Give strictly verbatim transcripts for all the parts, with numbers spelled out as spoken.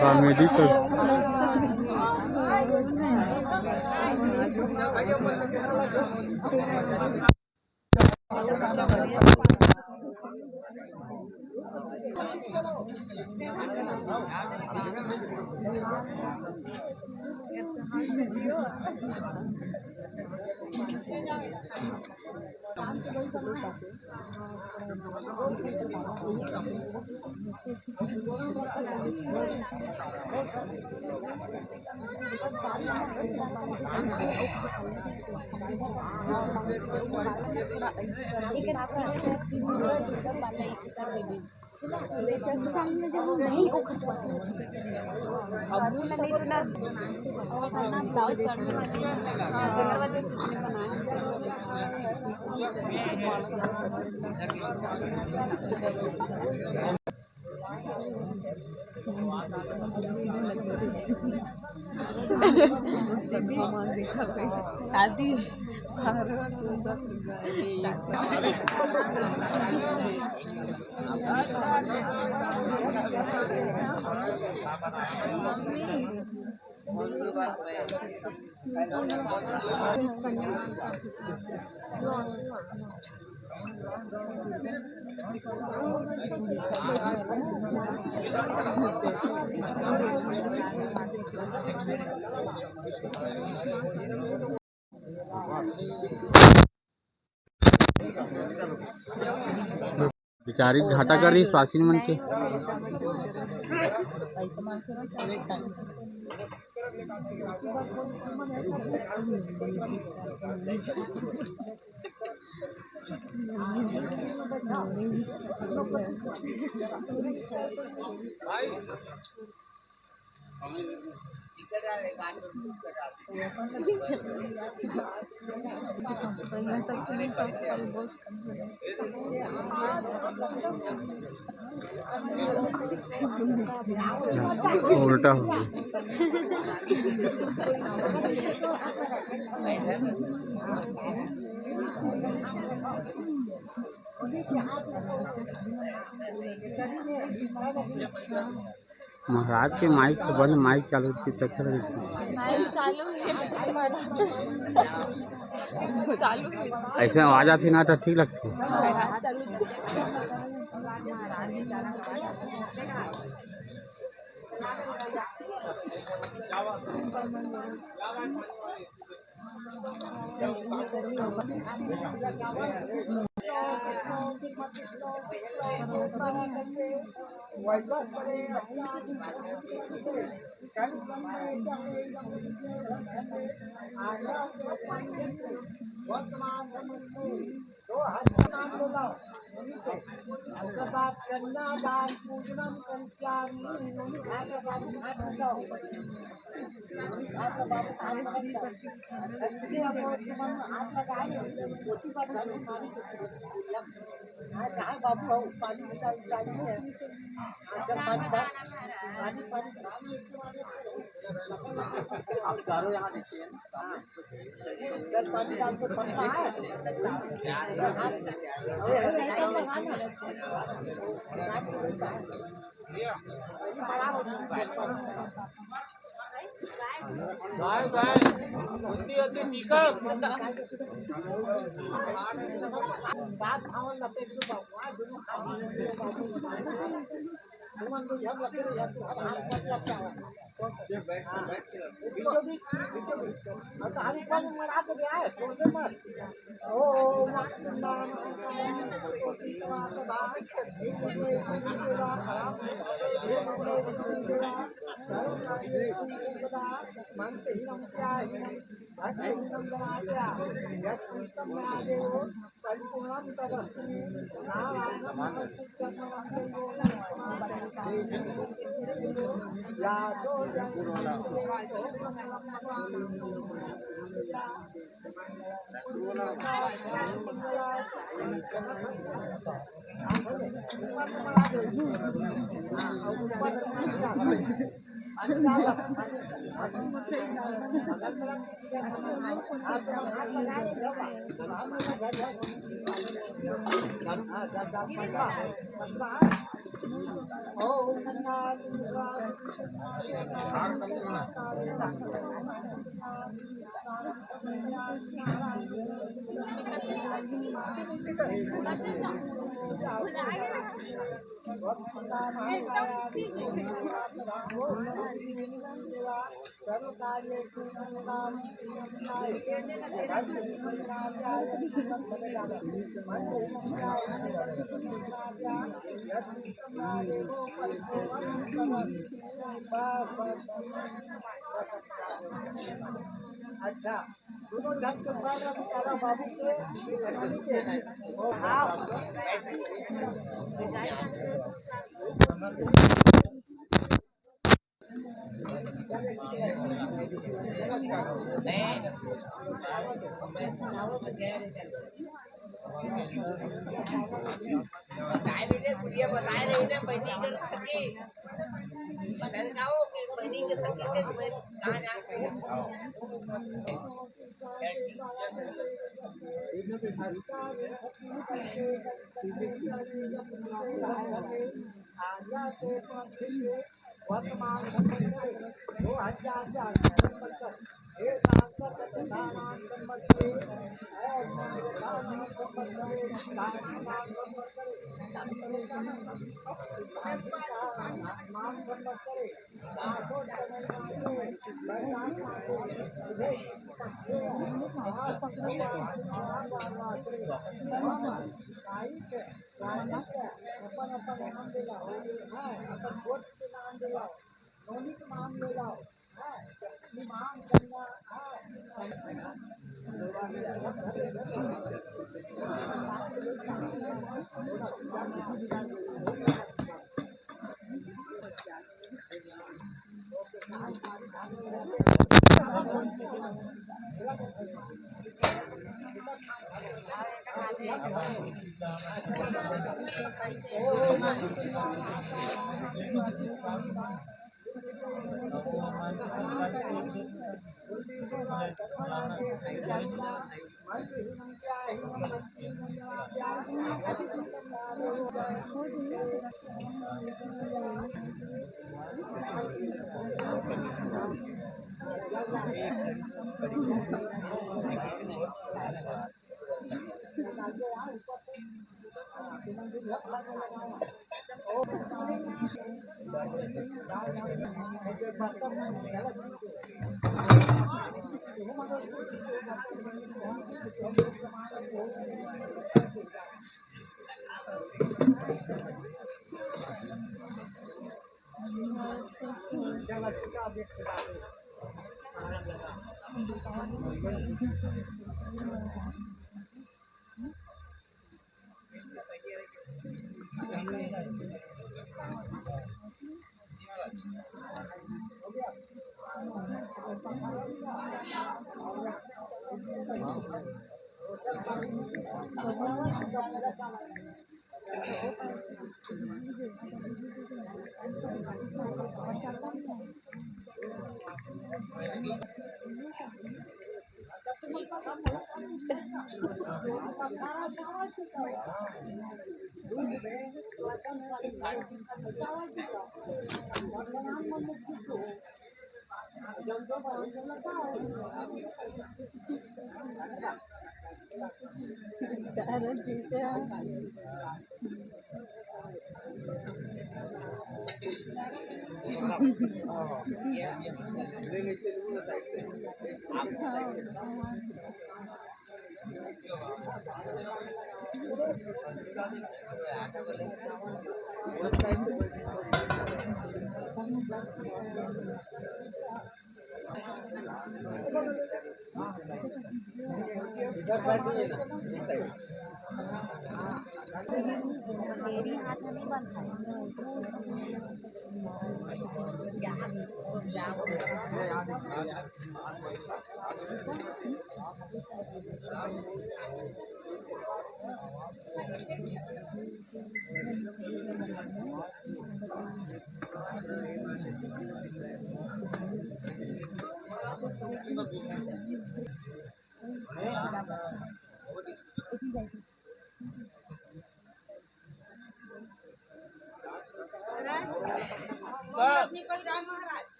Comedy तो शादी। बेचारी घाटा कर रही स्वासिन मन के। उल्टा हो गया। महाराज के माइक तो बंद, माइक चालू थी तो अच्छा लगता। माइक चालू है, चालू है। ऐसे आवाज आती ना तो ठीक लगती। गाय, गाय, उतनी, उतनी चिकन। सात धावन लपेट के बाबू, आ, दोनों खाली। तुमन तो झगड़ा करे यार, तू हमारे पास लग जाओ। बीचों बीच, बीचों बीच। अब तो हर एक आदमी मरा तो गया है, छोड़ दे मत। ओ, मंत्रहीनं ध्याहीनं भक्तिहीनं जनार्दन। यत्कृतं मया देव परिपूर्णं तदस्तु मे। नारायणं नमस्कृत्य नरं चैव नरोत्तमं। या तो अच्छा, दोनों जात के बारे में तारा बाबू के बताए रही रे, बुढ़िया बताए रही रे, बहनी कर सकी। बदल जाओ कि बहनी कर सकी के मैं कहाँ जा रही हूँ। वर्तमान संवत्सरे दो हजार चार संवत्सर, हे शास्त्र प्रधानां संवत्सरे, हे शास्त्र प्रधानां संवत्सरे, शास्त्र प्रधानां संवत्सरे, दासोत्तरमासे, वैशाख मासे, शुभे पक्षे, अमावास्या, सायिक, प्रातः, अपन अपन नाम ले लाओ, हाँ, अपन गोत्र के नाम ले लाओ, नोनी के नाम ले लाओ, हाँ, इमाम कन्या, हाँ,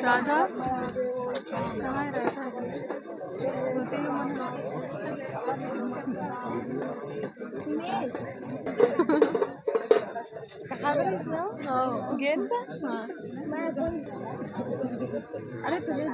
राधा, कहाँ है राधा? होती है मन। कहाँ पर इसमें? हाँ। गेंद था? हाँ। अरे, तुझे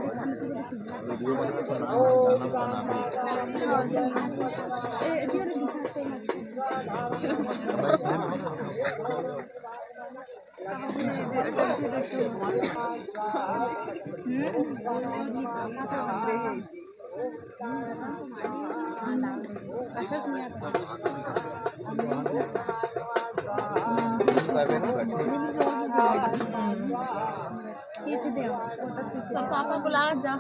पापा बुला जा।